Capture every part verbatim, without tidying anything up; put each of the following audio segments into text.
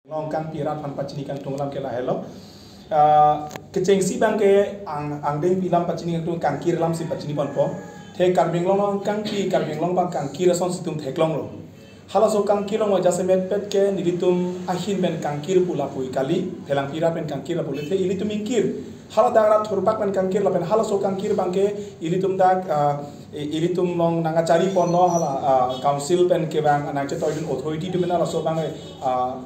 Anglong kangpi arat aphan pachini kangtung alam ke lahelo. Ah, kechengsi abang ke ang angdengpi alam pachini kangtung, kangkir alam si pachini ponpo. The Karbi Anglong kangpi, Karbi Anglong abang kangkir ason si itum theklonglo. Halaso kangkir along jasemet pet ke nelitum ahin pen kangkir pu lapu kali, phelangpi arat pen kangkir lapu le, the ilitum ingkir. Hala dak arat thurpak pen kangkir lapen halaso kangkir abang ke ilitum dak, ah, i- ilitum along nangkachari ponlo hala, ah, council pen kevang nangchetoidun authority atum pen halaso abang, ah,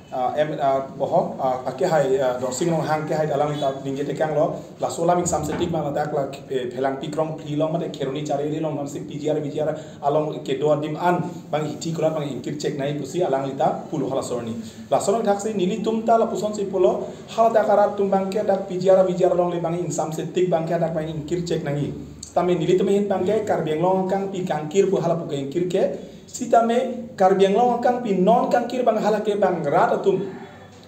ah, em, ah, boho, ah, akehai, ah, Dorsing Ronghang kehai alangli ta ningje tekanglo, laso alam ingsamsetik abang ladak la, eh, phelangpi krongphli along mate Kheroni Chariali along nonsi P G R V G R along kedo adim an abang hithi kulat abang ingkir chek nangji pusi alangli ta pulo halaso arni. Laso arni thaksi nelitum ta lapuson si pulo, hala dak arat atum abang ke dak P G R V G R along le abang ingsamsetik abang ke dak abang ingkir chek nangji. Tame nelitum ahin abang ke Karbi Anglong kangpi kangkir pu hala pu ke ingkir ke. Sitame Karbi Anglong kangpi non kangkir abang hala ke abang rat atum.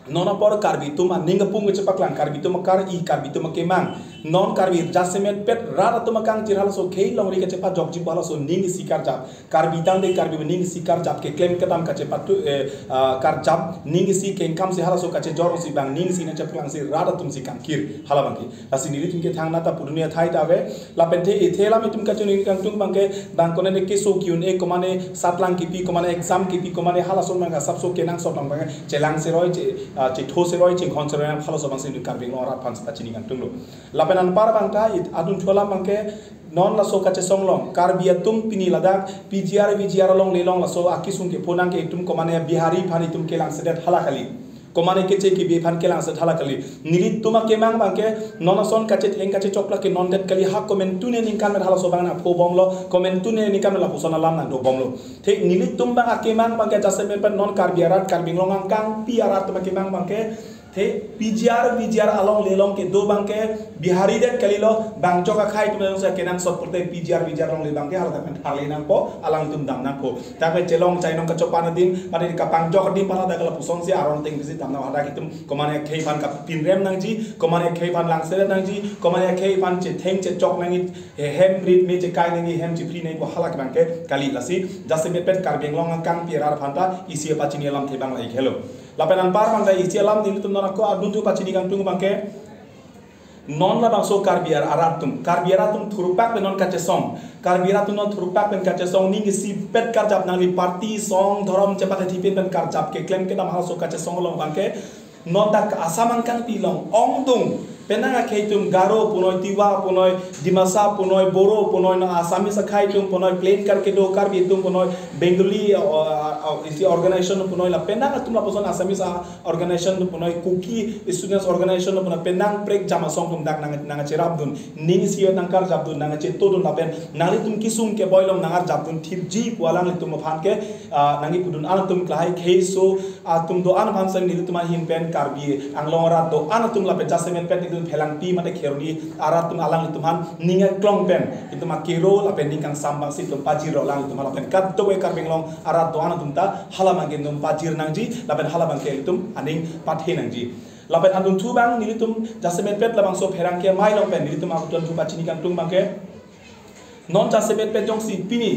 Non apor Karbi atum aning apung kachepaklang, Karbi atum akar-i, Karbi atum akemang. Non Karbi jasemet pet rat atum akangchir halaso khei longri kachepajokji pu halaso aning isi karjap. Karbi tangte Karbi aning isi karjap keklem kedam kachepatu, eh, ah, karjap aning isi kengkam si halaso kachejor si abang aning isi nangchepaklang si rat atum si kangkir hala abang ke. Lasi nelitum ke thangnat ta pu dunia thai ta ave. Lapen the ithe alam itum kachini kangtung abang ke bang konane keso ki-un-e, komane satlang kipi, komane exam kipi, komane halason abang asapso kenangsot abang ke chelang seroi, che, ah, chetho seroi, chinghon seroi halaso abang si Karbi Anglong arat aphan pachini kangtunglo. Lapen anpar abang ta it adunthu alam abang ke non laso kachesong along Karbi atum pini ladak P G R V G R along le along laso akesung kepho nang ke itum komane Bihari aphan itum kelangsedet hala kali. Komane keche kebi aphan kelangsedet hala kali. Nelitum akemang abang ke non ason kachetheng kachechok la ke non det kali, ha komantu ne ningkan pen halaso abang nangpho bomlo, komantu ne ningkan pen lapuson alam nangdo bomlo. The nelitum abang akemang abang ke jasemet pet non Karbi arat, Karbi Anglong kangpi arat atum akemang abang ke the P G R V G R along le along kedo abang ke Bihari det kalilo, bang jok akhei atum le along si kenangsot pulote P G R V G R along le abang ke hala dak pen tharle nangpo, alangtum dam nangpo. Dak pen chelong chainong kachopan adim, mate kapangjok adim hala dak lapuson si aron ateng bisi dam nang, hadak itum komane akhei aphan kapinrem nangji, komane akhei aphan langsedet nangji, komane akhei aphan chetheng chechok nangji, he hem rit me chekai nangji, hem chephri nangji pu hala ke abang ke kali. Lasi jasemet pet Karbi Anglong kangpi arat aphan ta isi apachini alamthe abang lahei helo. Lapen anpar abang ta isi alam nelitum non ako adunthu pachini kangtung abang ke non labangso Karbi ar- arat atum, Karbi arat atum thurpak pen non kachesong, Karbi arat atum non thurpak pen kachesong aning isi pet karjap, nangli party song dhorom chepathethi pen pen karjap keklem kedam halaso kachesong along abang ke non dak Assam angkangpi along ongdung penang akhei atum Garo punoi, Tiwa punoi, Dimasa punoi, Boro punoi, non Assamese akhei atum punoi, Plain Kar kedo Karbi atum punoi, Bengali, uh, uh, uh, isi organization punoi, la penang atum lapuson Assamese, ah, organization punoi, Kuki students organization punoi, penang prekjam asong atum dak nang nangcherapdun, aning isi nangkarjapdun, nangchetodun lapen nanglitum kesung keboi along nangarjapdun thipji pu alanglitum aphan ke, ah, nangkipudun, alangtum lahei kheiso atum do-an aphan sang nelitum ahin pen Karbi Anglong arat do-an atum lapen jasemet pet nelitum phelangpi mate Kheroni arat atum alanglitum aphan ning aklong pen itum akero lapen ning kangsam abang si itum pajirlo, alangtum lapen kadokave Karbi Anglong arat do-an atum ta hala abang ke itum pajir nangji lapen hala abang ke itum aning pathe nangji. Lapen adunthu abang nelitum jasemet pet labangso pherangke amei along pen nelitum adunthu pachini kangtung abang ke non jasemet pet jongsi pini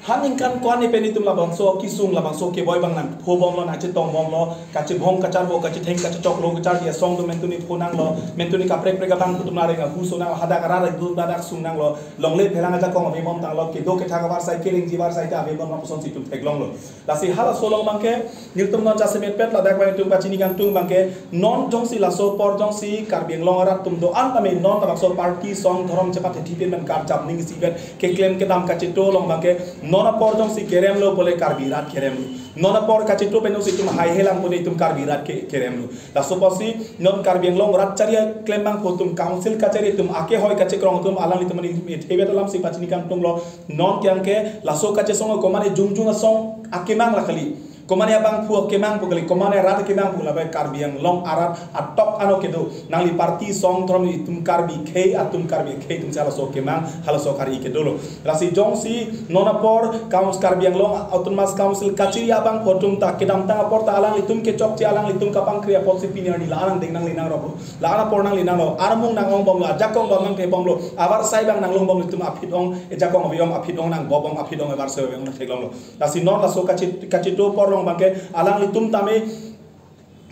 ha ningkan ko-an ni pen itum labangso kesung labangso keboi abang nangpho bomlo, nangchetong bomlo, kachebhong kacharbo, kachetheng kachechoklo, kachardi asong atum mentuni pho nanglo, mentuni kaprek prek abang atum areng ahuso nang, hadak arat atum ta dak sung nanglo, longle phelang ajakong ave bom tanglo, kedo kethak avarsai, kelengji avarsai ta ave bom lapuson si itum theklonglo. Lasi halaso along abang ke nelitum non jasemet pet ladak abang itum pachini kangtung abang ke non jongsi laso apor jongsi Karbi Anglong arat atum do-an tame non labangso party song dhorom chepathethi pen pen karjap aning isi pen keklem kedam kacheto along abang ke non apor jongsi keremlo pule Karbi arat keremlo. Non apor kacheto pen jongsi itum haihe lang pule itum Karbi arat ke keremlo. Laso apotsi non Karbi Anglong arat chari aklem abang pho atum, council kachari atum, akehoi kachekrong atum, alanglitum mani ithebet alam si pachini kangtunglo. Non kiyang ke laso kachesong komane jongjung asong akemang la kali, komane abangphu akemang pu kali, komane arat akemang pu, lapen Karbi Anglong arat atok ano kedo, nangli party song dhorom, itum Karbi khei atum, Karbi khei atum si halaso kemang, halaso kari kedolo. Lasi jongsi non apor Kaus- Karbi Anglong Autonomous Council kachiri abangphu atum ta kedamtang apor ta alanglitum kechokche, alanglitum kapangkri apotsi pini arni la-an angdeng nangli nangroklo, la-an apor nangli nanglo, armung nang-ong bomlo, ajakong bom nangthe bomlo, avarsai abang nanglong bomlo, itum aphi ong, ejakong ave ong aphi ong, nang bom ong aphi ong, avarsai ave ong nangtheklonglo. Lasi non laso kachi- kacheto apor along abang ke alanglitum tame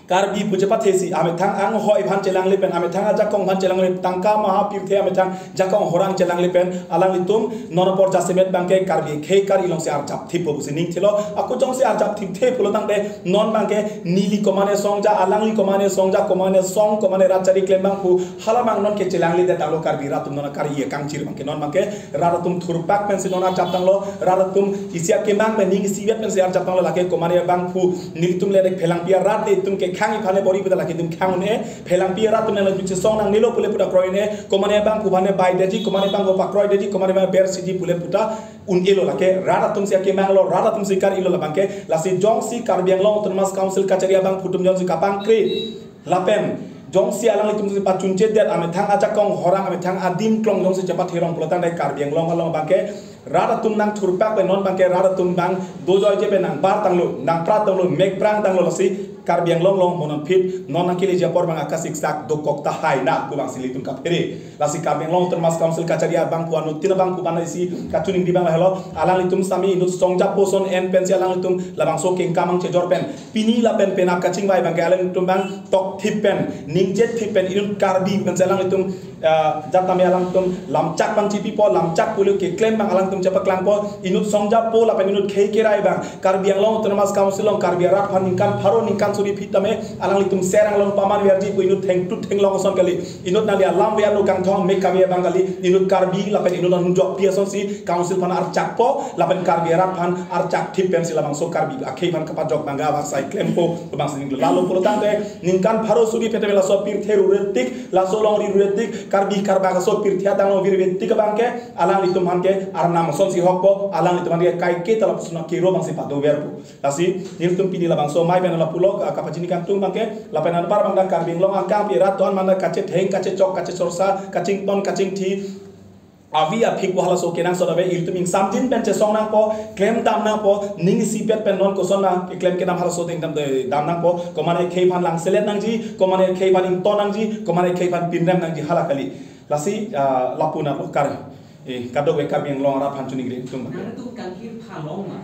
Karbi pu chepathesi, amethang anghoi aphan chelangle pen, amethang ajakong aphan chelangle, tangka maha pirthe amethang jakong horang chelangle pen, alanglitum non apor jasemet abangke Karbi khei kar-i alongsi arjap thippo pusi ning thilo, ako jongsi arjap thipthe pulo tangte, non abangke neli komane songja, alangli komane songja, komane song, komane rat chari klem abang pu, hala abang non ke chelangle det tanglo Karbi rat atum non akar-i akangchir abangke non abangke, rat atum thurpak pensi non arjap tanglo, rat atum isi akemang pen ning isivet pensi arjap tanglo, lake komane abang pu nelitum le nek Phelangpi arat le itum kekhang aphan le bor-i puta lake itum khang un-e, Phelangpi arat atum le chesong nangnelo pule puta kroi un-e, komane abang pu aphan le bai detji, komane abang pu pakroi detji, komane abang bersiji pule puta un-elo, lake rat atumsi akemanglo, rat atumsi kar-ilo labangke, lasi jongsi Karbi Anglong Autonomous Council kachari abang pu atum jongsi kapangkri lapen jongsi alanglitum si pachunche det, amethang ajakong horang, amethang adim klong jongsi chepatherong pulo tangte Karbi Anglong along abangke rat atum nangthurpak pen non abangke rat atum abang dojoije pen nangbar tanglo, nangprat tanglo, mekprang tanglo, lasi Karbi Anglong along mo non phit non nangkeleji apor abang akasiksak dokok tahai na pu abangsi ilitum kaphere. Lasi Karbi Anglong Autonomous Council kachari abang pu anuttin abang pu abang isi kachiningri abang lahelo, alanglitum sami inut songja puson en pensi alanglitum labangso kengkam ang chejor pen pini lapen penap kachingvai abangke alanglitum abang tokthip pen, ningjetthip pen, inut Karbi pensi alanglitum, ah, jatame alanglitum lamchak abang chipipo, lamchak pule keklem abang alanglitum chepaklangpo, inut songja pu lapen inut khei kerai abang Karbi Anglong Autonomous Council along Karbi arat aphan ningkan pharo ningkan suri phit tame alanglitum serang along paman verji pu inut thengtut thenglong ason kali, inut nangli alam ve anu kangthong mek kave abang kali, inut Karbi lapen inut anjok pi asonsi Council aphan archakpo, lapen Karbi arat aphan archakthip pensi labangso Karbi akhei aphan kapajok abang ga abang sai klempo, abangsi ning lalo pulo tangte, ningkan pharo suri phit tame laso pirthe ruretik, laso longri ruretik, Karbi Karbak aso pirthe atang longri ruretik abangke, alanglitum aphan ke arnam asonsi hokpo, alanglitum aphan ke kaike ta lapuson akero abangsi padoverpo. Lasi nelitum pini labangso amei pen lapulo, ah, kapachini kangtung abangke, lapen anpar abang ta Karbi Anglong akangpi arat atum abang ta kachetheng, kachechok, kachechorsa, kachington, kachingthi, avi aphik pu halaso kenangsot ave, ilitum ingsamjin pen chesong nangpo, klemdam nangpo, ning isipet pen non koson na keklem kedam halaso dengdam de dam nangpo, komane khei aphan langselet nangji, komane khei aphan ington nangji, komane khei aphan pinrem nangji hala kali. Lasi, ah, lapu na lokar. Eh, kadokave Karbi Anglong arat aphan chiningri tum. Nangtum kangkir phalong ma?